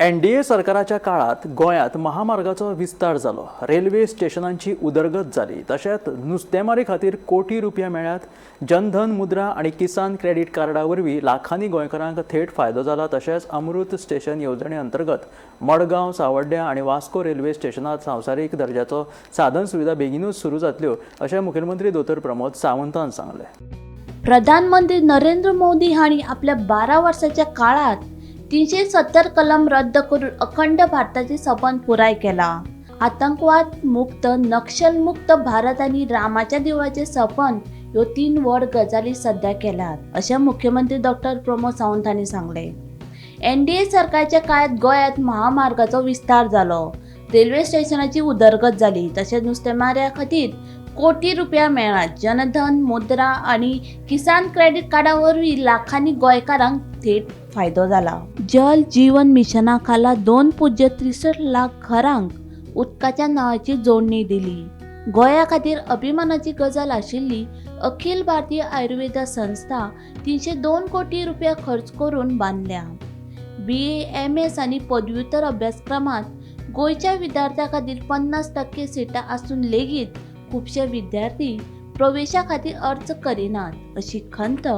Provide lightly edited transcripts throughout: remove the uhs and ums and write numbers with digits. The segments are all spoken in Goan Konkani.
एनडीए सरकाराच्या काळात गोंयांत महामार्गाचो विस्तार जालो, रेल्वे स्टेशनांची उदरगत जाली, तशेंच नुस्तेमारी खातीर कोटी रुपया मेळ्ळ्यात. जनधन, मुद्रा आनी किसान क्रेडीट कार्डा वरवीं लाखांनी गोंयकारांक थेट फायदो जाला. तशेंच अमृत स्टेशन येवजणे अंतर्गत मडगांव, सावड्ड्या आनी वास्को रेल्वे स्टेशनात संवसारीक दर्जाचो साधन सुविधा बेगिनूच सुरू जातल्यो, अशें मुखेलमंत्री दोतोर प्रमोद सावंतान सांगलें. प्रधानमंत्री नरेंद्र मोदी हांणी आपल्या 12 वर्साच्या काळात 370 कलम रद्द करून अखंड भारताचे सपन पुराय केला. आतंकवाद मुक्त, नक्षल मुक्त भारत आनी रामाच्या देवळाचे सपन ह्यो तीन व्हड गजाली सध्या केल्यात, अशें मुख्यमंत्री डॉक्टर प्रमोद सावंत हांणी सांगलें. एनडीए सरकारच्या काळात गोंयांत महामार्गाचो विस्तार जालो, रेल्वे स्टेशनाची उदरगत जाली, तशेंच नुस्तेमाऱ्या खातीर कोटी रुपया मेळ्ळा. जनधन, मुद्रा आनी किसान क्रेडीट कार्डा वरवीं लाखांनी गोंयकारांक थेट फायदो जाला. जल जीवन मिशना खाला 2.63 लाख घरांक उदकाच्या नळाची जोडणी दिली. गोंया खातीर अभिमानाची गजाल आशिल्ली अखिल भारतीय आयुर्वेदा संस्था 302 कोटी रुपया खर्च करून बांदल्या. बीए, एमएस आनी पदव्युत्तर अभ्यासक्रमात गोंयच्या विद्यार्थ्यां खातीर 50% सिटां आसून लेगीत खुबशे विद्यार्थी प्रवेशा खातीर अर्ज करिनात, अशी खंत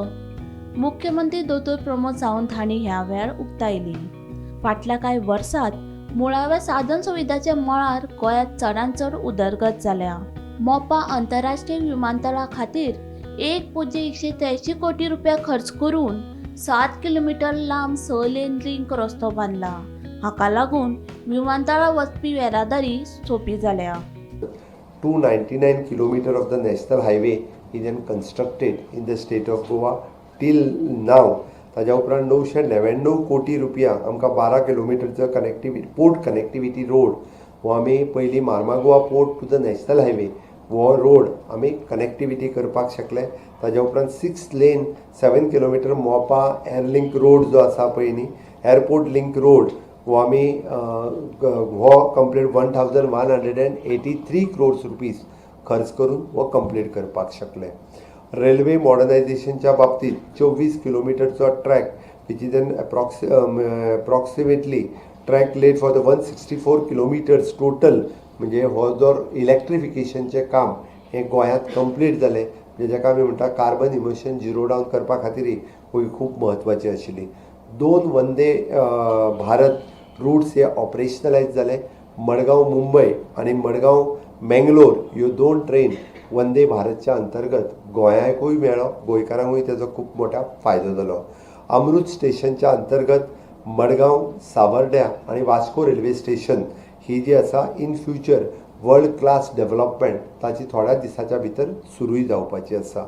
मुख्यमंत्री दोतोर प्रमोद सावंत हांणी ह्या वेळार उक्तायली. फाटल्या कांय वर्सात मुळाव्या साधन सुविधाच्या मळार गोंयांत चडांत चड उदरगत जाल्या. मोपा आंतरराष्ट्रीय विमानतळा खातीर 1.183 कोटी रुपया खर्च करून 7 किलोमिटर लांब स लेन लिंक रस्तो बांदला. हाका लागून विमानतळार वचपी येरादारी सोंपी जाल्या. 299 kilometer of the national highway is then constructed in the state of Goa till now. ताज्या उपरांत 999 कोटी रुपया आमकां 12 किलोमिटरचो कनेक्टिविटी, पोर्ट कनेक्टिविटी रोड हो आमी पयलीं Marmagoa port to the national highway हो रोड आमी कनेक्टिविटी करपाक शकले. ताज्या उपरांत six lane 7 kilometer Mopa airlink road जो आसा पळय न्ही, एअरपोर्ट लिंक रोड, हो आमी हो complete 1183 crores rupees खर्च करून हो कंप्लीट करपाक शकले. रेल्वे मॉडर्नायझेशनच्या बाबतीत 24 किलोमिटरचो track, which is an approximately track laid for the 164 kilometers total, म्हणजे हो जो इलेक्ट्रिफिकेशनचें काम हें गोंयांत कंप्लीट जालें, म्हणजे जाका आमी म्हणटा कार्बन इमिशन झिरो डावन करपा खातीरय ही खूब म्हत्वाची आशिल्ली. दोन वंदे भारत रूट्स हे ऑपरेशनलायज जाले. मडगांव मुंबय आनी मडगांव मेंगलोर ह्यो दोन ट्रेन वंदे भारतच्या अंतर्गत गोंयाकूय मेळ्ळो, गोंयकारांकूय तेजो खूब मोठा फायदो जालो. अमृत स्टेशनच्या अंतर्गत मडगांव, सावर्ड्या आनी वास्को रेल्वे स्टेशन ही जी आसा, in future world class development ताची थोड्या दिसाच्या भितर सुरूय जावपाची आसा.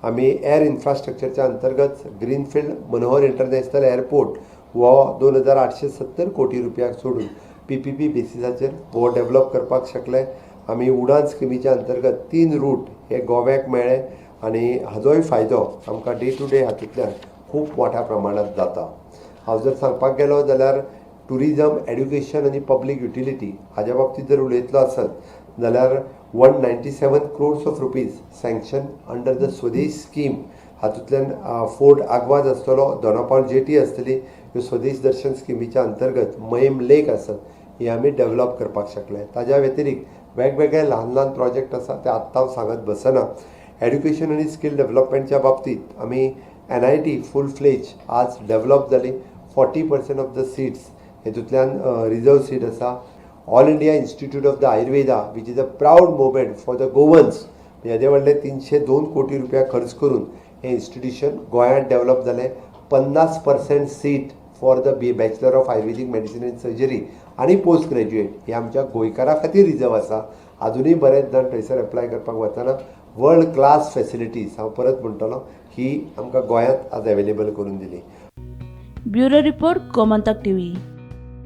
आमी एअर इन्फ्रास्ट्रक्चरच्या अंतर्गत ग्रीनफिल्ड मनोहर इंटरनॅशनल एअरपोर्ट हो 2870 कोटी रुपयाक सोडून पीपीपी बेसिसाचेर हो डेव्हलप करपाक शकले. आमी उडान स्किमीच्या अंतर्गत तीन रूट हे गोव्याक मेळ्ळे आनी हाजोय फायदो आमकां डे टू डे हातूंतल्यान खूब मोठ्या प्रमाणात जाता. हांव जर सांगपाक गेलो जाल्यार टुरिजम, एड्युकेशन आनी पब्लीक युटिलिटी हाज्या बाबतींत जर उलयतलो आसत जाल्यार 197 crores of rupees sanction under the Swadesh scheme. हातूंतल्यान फोर्ट आगवाद आसतलो, दोनापावल जेटी आसतली, ह्यो स्वदेश दर्शन स्किमीच्या अंतर्गत मयेम लेक आसत, हे आमी डेव्हलप करपाक शकले. ताज्या व्यतिरिक्त वेगवेगळे ल्हान ल्हान प्रोजेक्ट आसा, ते आत्तां हांव सांगत बसना. एड्युकेशन आनी स्कील डेव्हलपमेंटच्या बाबतींत आमी एनआयटी फूल फ्लेज आज डेव्हलप जाली. 40% of the seats हेतूंतल्यान रिजर्व सीट आसा. All India Institute of the Ayurveda, which is a proud moment for the Goans, हेजे व्हडले 302 कोटी रुपया खर्च करून हें इन्स्टिट्यूशन गोंयांत डेव्हलप जालें. 50% seat for the B Bachelor of Ayurvedic Medicine and Surgery आनी पोस्ट ग्रॅज्युएट हे आमच्या गोंयकारां खातीर रिजर्व आसा. आजुनूय बरेच जाण थंयसर एप्लाय करपाक वतना वर्ल्ड क्लास फेसिलिटीज, हांव परत म्हणटलो, ही आमकां गोंयांत आज अवेलेबल करून दिली. Bureau report, Gomantak TV.